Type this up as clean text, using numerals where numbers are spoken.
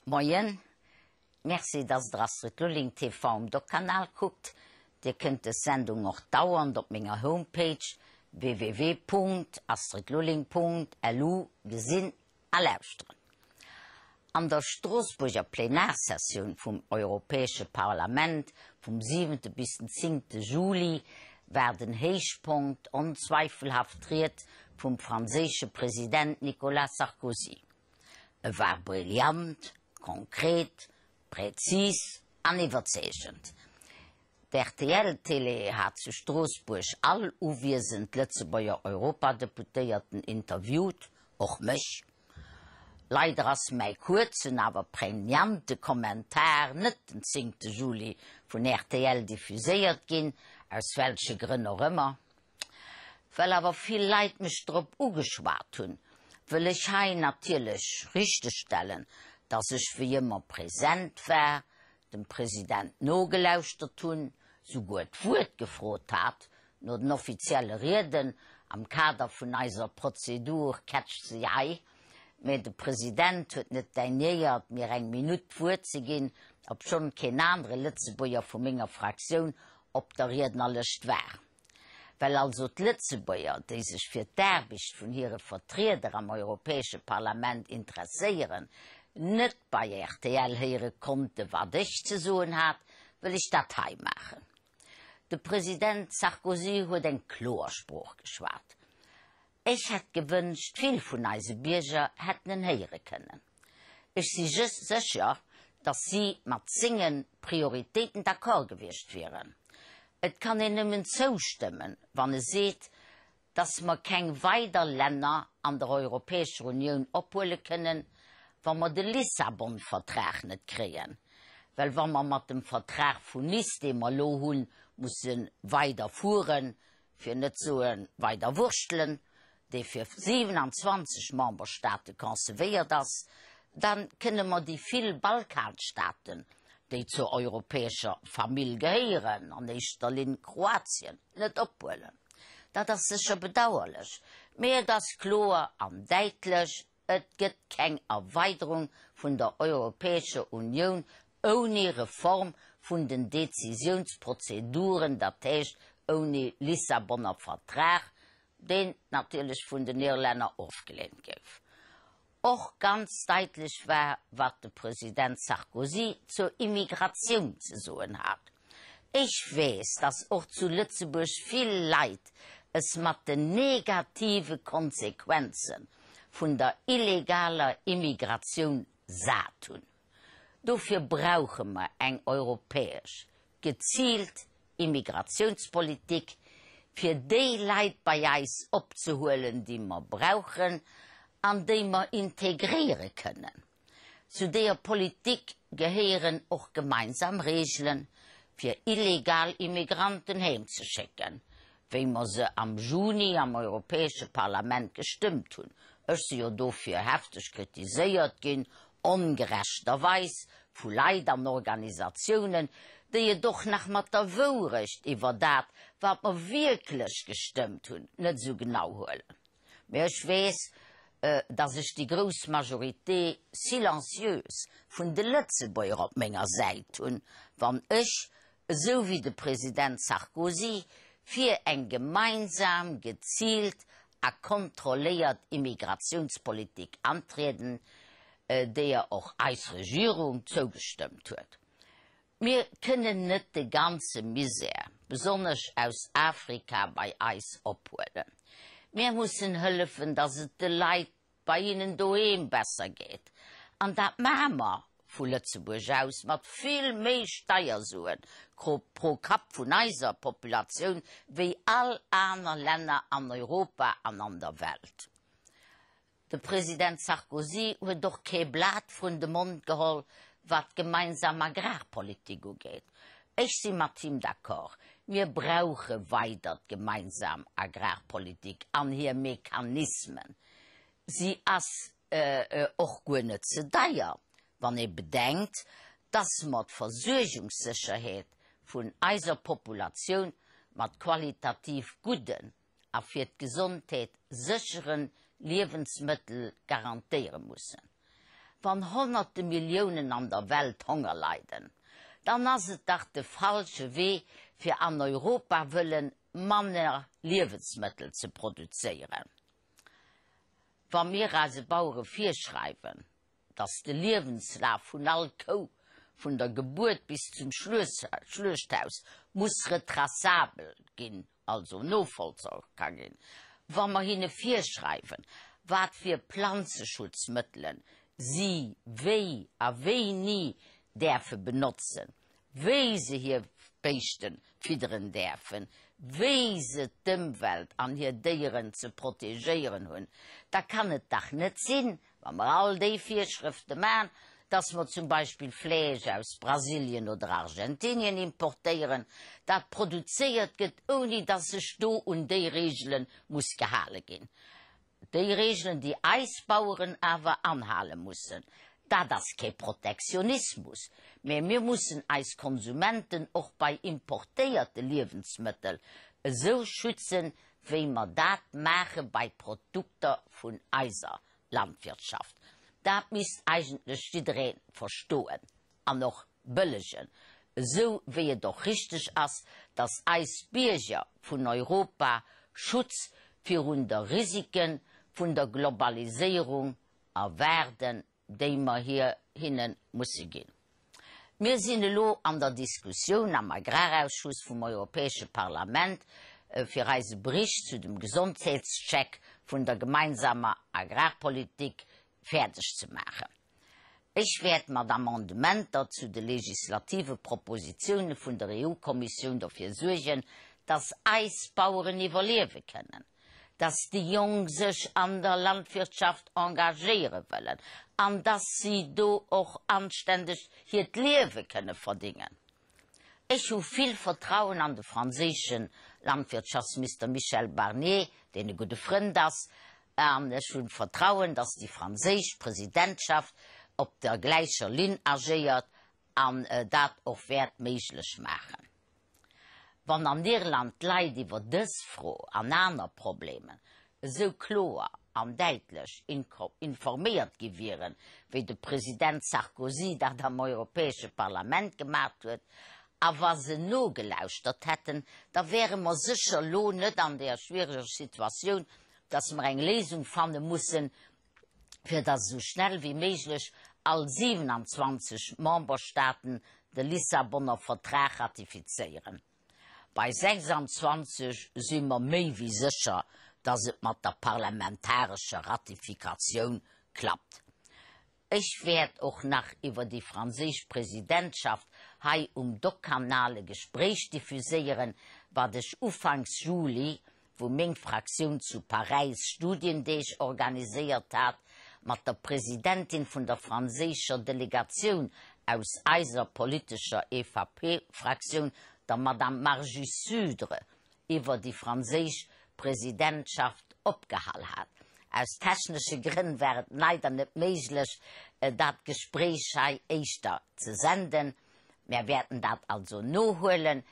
Moien, Merci dass der Astrid Lulling TV um Doc-Kanal kuckt. Dir kënnt des Sendung och dauernd op menger Homepage www.astridlulling.lu gesinn a lauschteren. An der Stroossbuerger Plenarsessioun vum Europäesche Parlament vum siwente bis den zéngte Juli war den Héichpunkt onzweifelhaft d'Ried vum franséische President Nicolas Sarkozy. E war brillant, konkret, präzis an iwwerzeegend. D'RTL-Télé hat zu Stroossbuerg all uwiesend Lëtzebuerger Europadeputéierten interviewt, och mech. Leider ass mäi kuerzen, awer prägnante Kommentar net den zéngte Juli vun rtl diffuséiert ginn, aus welche Grënn och ëmmer. Well awer vill Leit mech drop ugeschwat hunn, wëll ech hei natierlech richtegstellen, dass ech wéi ëmmer present war, dem President nogelauschtert hunn, souguer d'Wuert gefrot hat no den offizielle Rieden am Kader vun eiser Prozedur Catch the Eye, mä de President huet net daignéiert, mir eng Minutt d'Wuert ze ginn, obschonn keen anere Lëtzebuerger vu menger Fraktioun op der Riednerlëscht war. Well also d'Lëtzebuerger, déi sech fir d'Aarbecht vun hire Vertrieder am Europäesche Parlament interesséieren, net bei rtl héiere konnte wat ech ze soen hat, wëll ech dat hei maachen. De President Sarkozy huet eng kloer Sprooch geschwat. Ech hätt gewënscht, vill vun eise Bierger hätten en héiere kënnen. Ech si sécher, datt si mat senge Prioritéiten d'accord gewiescht wieren. Et kann een nëmmen zoustëmmen, wann e seet, datt mer keng weider Länner an der Europäescher Unioun ophuele kënnen, wa mer de Lissabon-Vertrag net kréien. Well wa mer mat dem Vertrag vun Nice, dee mer elo hunn, musse weider fueren, fir net soe weider wurschtelen, dee fir 27 Memberstaate concevéiert ass, da kënne mer déi vill Balkanstaaten, déi zur europäescher Famill gehéieren, an éischter Linn Kroatien, net ophuelen. Dat ass sécher bedauerlech, mee et ass kloer an däitlech, Et gëtt keng Erweiderung vun der Europäescher Unioun ouni Reform vun den Décisiounsprozeduren, dat heescht ouni Lissabonner Vertrag, deen natierlech vun den Irlänner ofgeleent gouf. Och ganz daitlech war, wat de President Sarkozy zur Immigratioun ze soen hat. Ech weess, dass och zu Lëtzebuerg vill Leit es mat den negative Konsequenze vun der illegaler Immigratioun sat hunn. Dofir brauche mer eng europäesch, geziilt Immigratiounspolitik, fir déi Leit bei eis opzehuelen, déi mer brauchen an déi mer integréiere kënnen. Zu deeër Politik gehéieren och gemeinsam Reegelen, fir illegal Immigranten heem ze schécken, wéi mer se am Juni am Europäesche Parlament gestëmmt hunn. Ech si jo dofir hefteg kritiséiert ginn, ongerechterweis, vu Leit an Organisatiounen, déi et och nach mat der Wourecht iwwer dat, wat mer wierklech gestëmmt hunn, net esou genau huelen. Mee ech weess, dass ech déi grouss Majorité silencieuse vun de Lëtzebuerger op menger Säit hunn, wann ech, esou wéi de President Sarkozy, fir eng gemeinsam, geziilt a kontrolléiert Immigratiounspolitik antrieden, deeër och eis Regierung zougestëmmt huet. Mir kënnen net de ganze Misär, besonnesch aus Afrika, bei eis ophuelen. Mir mussen hëllefen, datt et de Leit bei hinnen doheem besser geet. An dat maache mer vu Lëtzebuerg aus mat vill méi Steiersuen pro Kapp vun eiser Populatioun wéi all aner Länner an Europa an an der Welt. De President Sarkozy huet och kee Blat vrun de Mond geholl, wat d'gemeinsam Agrarpolitik ugeet. Ech si mat him d'accord, mir brauche weider d'gemeinsam Agrarpolitik an hir Mechanismen. Si ass och guer net ze deier, wann ee bedenkt, dass mer d'Versuergungssécherheet vun eiser Populatioun mat qualitativ gudden a fir d'Gesondheet séchere Liewensmëttel garantéiere mussen. Wann honnerte Milliounen an der Welt Honger leiden, dann ass et dach de falsche Wee fir an Europa wëllen manner Liewensmëttel ze produzéieren. Wa mir eise Bauere virschreiwen, dass de Liewenslaf vun all Kou vun der Gebuert bis zum Schluechthaus muss retraçabel ginn, also novollzoch ka ginn, wa mer hinne virschreiwen, wat fir Planzeschutzmëttelen si wéi a wéini däerfe benotzen, wéi se hir Béischte fidderen däerfen, wéi se d'Ëmwelt an hir Déieren ze protegéieren hunn, da kann et dach net sinn, wa mer all déi Virschrëfte maachen, dass mer zum Beispill Fleesch aus Brasilien oder Argentinien importéieren, dat produzéiert gëtt, ouni dass sech do un déi Regele muss gehale ginn. Déi Regelen, déi eis Baueren awer anhale mussen. Dat ass kee Protektionismus, mä mir mussen eis Konsumenten och bei importéierte Liewensmëttel esou schützen, wéi mer dat maache bei Produkter vun eiser Landwirtschaft. Dat misst eigentlech jidderee verstoen an och bëllegen, esou wéi et och richteg ass, datt eis Bierger vun Europa Schutz virun der Risike vun der Globaliséierung erwaarden, déi mer hir hinne musse ginn. Mir sinn elo an der Diskussioun am Agrarausschuss vum Europäesche Parlament fir eise Bericht zu dem Gesondheetscheck vun der gemeinsamer Agrarpolitik fäerdeg ze maachen. Ech wäert mat Amendementer zu de legislative Propositioune vun der EU-Kommissioun dofir suergen, dass eis Baueren iwwerliewe kënnen, dass déi Jonk sech an der Landwirtschaft engagéiere wëllen an dass si do och anständeg hiert Liewe kënne verdingen. Ech hu vill Vertrauen an de franséische Landwirtschaftsminister Michel Barnier, deen e gudde Frënd ass, an ech hu Vertrauen, dass déi franséisch Presidentschaft op der gläicher Linn agéiert an dat och wäert méiglech maachen. Wann an Irland d'Leit iwwer dës Fro an aner Problemen esou kloer an däitlech informéiert gi wieren, wéi de President Sarkozy dat am Europäesche Parlament gemaacht huet, a wa se nogelauschtert hätten, da wäre mer sécher elo net an där schwiereger Situatioun, dass mer eng Léisung fanne mussen, fir dass esou schnell wéi méiglech all 27 Memberstaaten de Lissabonner Vertrag ratifizéieren. Bei 26 si mer méi wéi sécher, dass et mat der parlamentarescher Ratifikatioun klappt. Ech wäert och nach iwwer déi franséisch Presidentschaft hei um Doc-Kanal e Gespréich diffuséieren, wat ech ufanks Juli, wou meng Fraktioun zu Paräis Studiendeeg organiséiert hat, mat der Presidentin vun der franséischer Delegatioun aus eiser politescher EVP-Fraktioun, der Madame Marju Sudre, iwwer déi franséisch Presidentschaft opgehall hat. Aus technesche Grënn war et leider net méiglech, dat Gespréich hei éischter ze senden. Mär wäerten dat also nohuelen.